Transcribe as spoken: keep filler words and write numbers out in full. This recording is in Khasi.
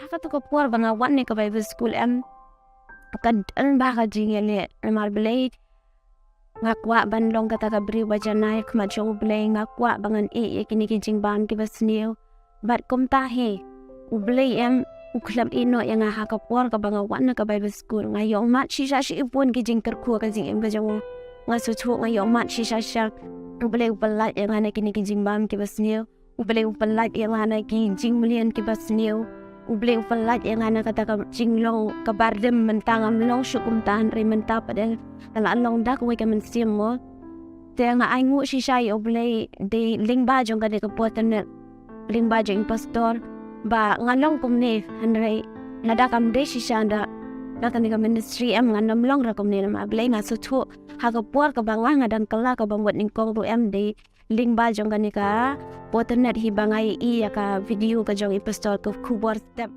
Ha kata ka por ba nga wan na ka Bible school em, ka don bha ka jingïaleh, namar Blei, nga kwah ban long kata ka briew ba janai ha khmat jong U Blei, nga kwah ba ngan ïeh ïa kine ki jingbam kiba sniew. Bad kumta hi, U Blei em u khlem ïehnoh ïa nga ha ka por kaba nga wan na ka Bible school. Nga ïoh mad shisha shibun ki jingkyrkhu ha ka jingim ka jong nga. Nga sngewthuh nga ïoh mad shisha shisha. U Blei u pyllait ïa nga na kine ki jingbam kiba sniew. U Blei u pyllait ïa nga na ki jingmlien kiba sniew. U Blei u pyllait ïa nga na kata ka jinglong kaba rim, mynta ngam long shuh kumta hynrei mynta pat nga la long da kawei ka mynsiem mo. Te nga ainguh shisha ïa U Blei dei lyngba jong kane ka Potternet, lyngba jong i pastor, ba nga long kumne, hynrei lada kam dei shisha da, da kane ka ministry em ngan ym long ruh kumne, namar Blei nga sngewthuh ha ka por kaba nga, nga dang kylla kaba mut nyngkong ruh em, dei lyngba jong kane ka Potternet hi ba nga ïohi ïa ka video ka jong i pastor, ka Khubor Step.